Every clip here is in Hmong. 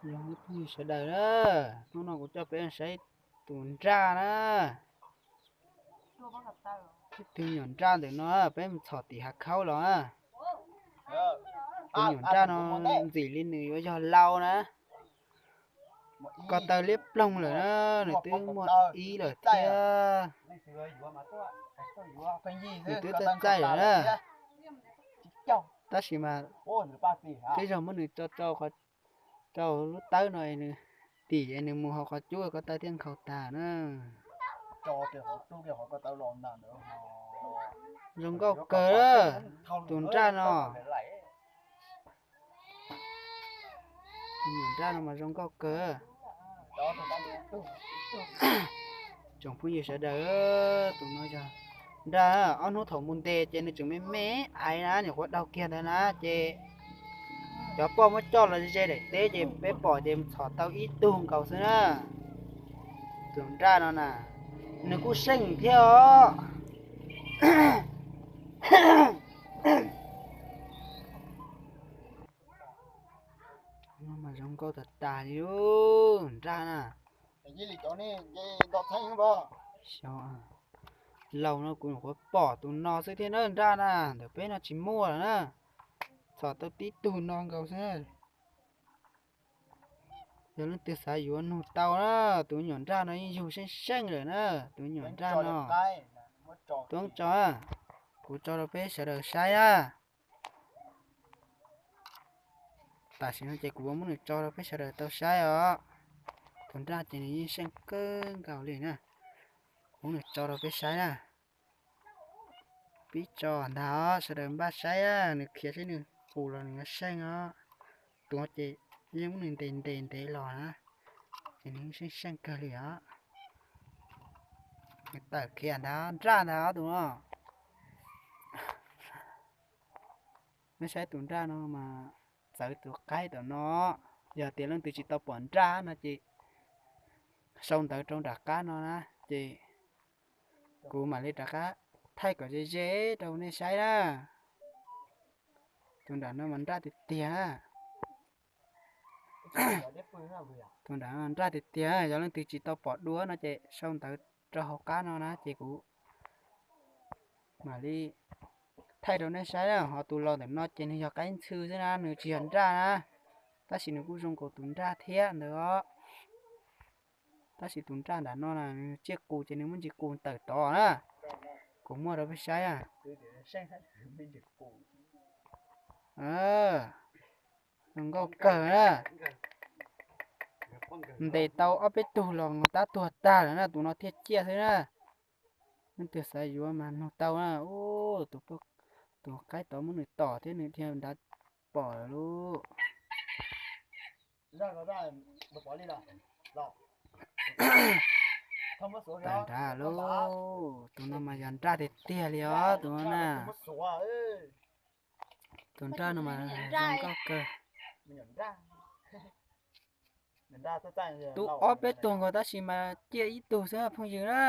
Yog phooj ywg sawv daws na, hnub no kuv coj peb saib tus nraj na. Tus nyuam nraj ntawm no peb mus txhom tim hav khaub los na. Tus nyuam nraj no ntxim li nws yuav yog lau na. Ko taw liab ploog lawm na, nws twb muaj ib lawm thiab. Nws twb txaij txaij lawm na. Tab sis mas twb yog muab nws tso rau lub tawb no es nws tim es nws mus hauv qhov cub ko taw thiaj nkhaus tag na. Zoo nkauj kawg, tus nraj no. Tus nyuam nraj no mas zoo nkauj kawg. Tsoom phooj ywg sawv daws, tus no yog nraj, ob hnub thaum mus ntes ces nws tseem me me aiv na, nyuam qhuav daug kiag ntawd na ces cov poj muab coj los ze daim teb ces peb pom ces txhom tau ib tug nkaus xwb na. Tus nraj no na, nws kuj seej thiab os. Mas zoo nkauj tas tas li nraj na. Xyov, laus no kuv nyuam qhuav pom tus no xwb thiab na, nraj na, ntawm peb no tsis muaj lawm na. Txhom tau tib tug no nkaus xwb. Yog leej twg xav yuav nug tau na, tus nyuam nraj no yeej yug seej seej lawm na, tus nyuam nraj no. Tub tso, kuv tso rau peb sawv daws saib na. Tam sim no ces kuv muab nws tso rau peb sawv daws tau saib os. Tus nraj ces nws yeej seej kawg nkaus li na. Kuv muab nws tso rau peb saib na. Pib tso ntag os, sawv daws npaj saib, nws khiav saib nws qus los nws yuav seej os. Tus ces yeej muab nws ntes ntes ntev los na, ces nws seej seej kawg li os. Nws tawm khiav ntag, nraj ntag os tus no. Nej saib tus nraj no mas txawv tus qaib tom no. Yog tias leej twg tsis tau pom nraj no ces sau ntawv rau nram qab no na, ces kuv mam li rov qab thaij kom ze ze rau nej saib na. Tus nram no mas nraj tiag tiag. Tus nram no nraj tiag tiag, yog leej twg tsis tau pom dua no ces sau ntawv rau hauv qab no na ces kuv mam li thaij rau nej saib na. Ho tus laus ntawm no ces nws yog qaib ntxhw xwb na, nws tsis yog nraj na, tab sis nws kuj zoo nkaus tus nraj thiab ntawd os. Tab sis tus nraj nram no na nws tsiaj qus ces nws muaj ntsis qus tawm tod na. Kuv muaj rau peb saib na. Zoo nkauj kawg na. Ntes tau ob peb tug los tab tuag tag lawm na, tus no thiaj ciaj xwb na. Leej twg xav yuav mas nug tau na. Tus qaib tod muab nws tom thiab nws dhia nrad pom lawm lauj. Tawm nrad lauj, tus no mas yog nraj tiag tiag li os tus no na. Tus nraj no mas zoo nkauj kawg. Tub ob peb tug nkaus tab sis mas ciaj ib tug xwb phooj ywg na.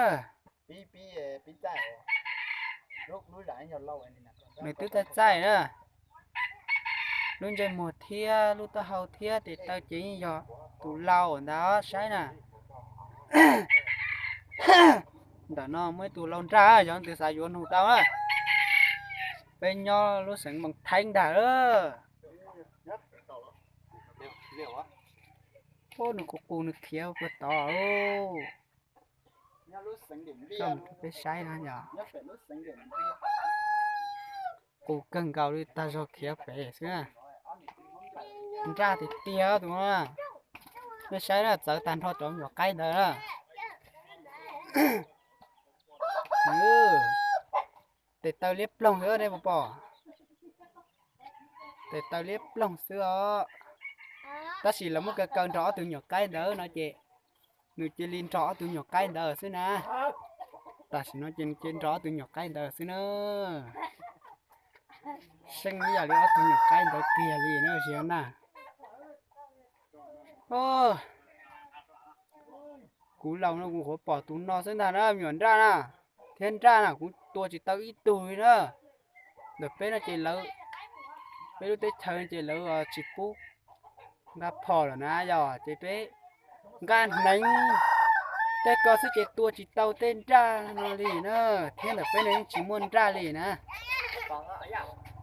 Nws twb txaij txaij na. Lub ntsej muag thiab lub taub hau thiab tes taw ces yeej yog tus laus ntag saib na. Ntawm no muaj ib tug laus nraj, yog leej twg xav yuav nug tau na. Peb nyob lub xeev Moos Theeb ntag. Ub, nws qus qus nws khiav puag tod. Coj mus rau peb saib na yom. Qus kawg nkaus li, tag zog khiav pem xwb na. Nraj tiag tiag tus no. Nej saib na, txawv tag nrho cov nyuam qaib ntawd na. Tes taw liab ploog xwb nej puas pom? Tes taw liab ploog xwb os. Tab sis lawv muab kaw kaw nrog ob tug nyuam qaib ntawd no ces nws cia li nrog ob tug nyuam qaib ntawd xwb na. Tam sim no ces nws cia li nrog ob tug nyuam qaib ntawd xwb na. Seej ib yam li ob tug nyuam qaib ntawd tiag li na, tsis yog na. Kuv laus no kuv nyuam qhuav pom tus no xwb ntag na, me nyuam nraj na, thiab nraj na kuv tua tsis tau ib tug li na. Ntawm peb no ces lawv, peb lub teb chaws ces lawv tsis pub Nqa phom lawm na yog ces peb nqa hneev tej ko xwb ces tua tsis tau tej nraj no li na, thiab ntawm peb no yeej tsis muaj nraj li na.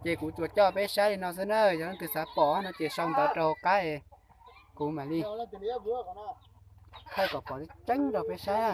Ces kuv tsuas coj peb saib li no xwb na, yog leej twg xav pom no ces sau ntawv rau hauv qab, kuv mam li thaij kom pom tseeb rau peb saib na.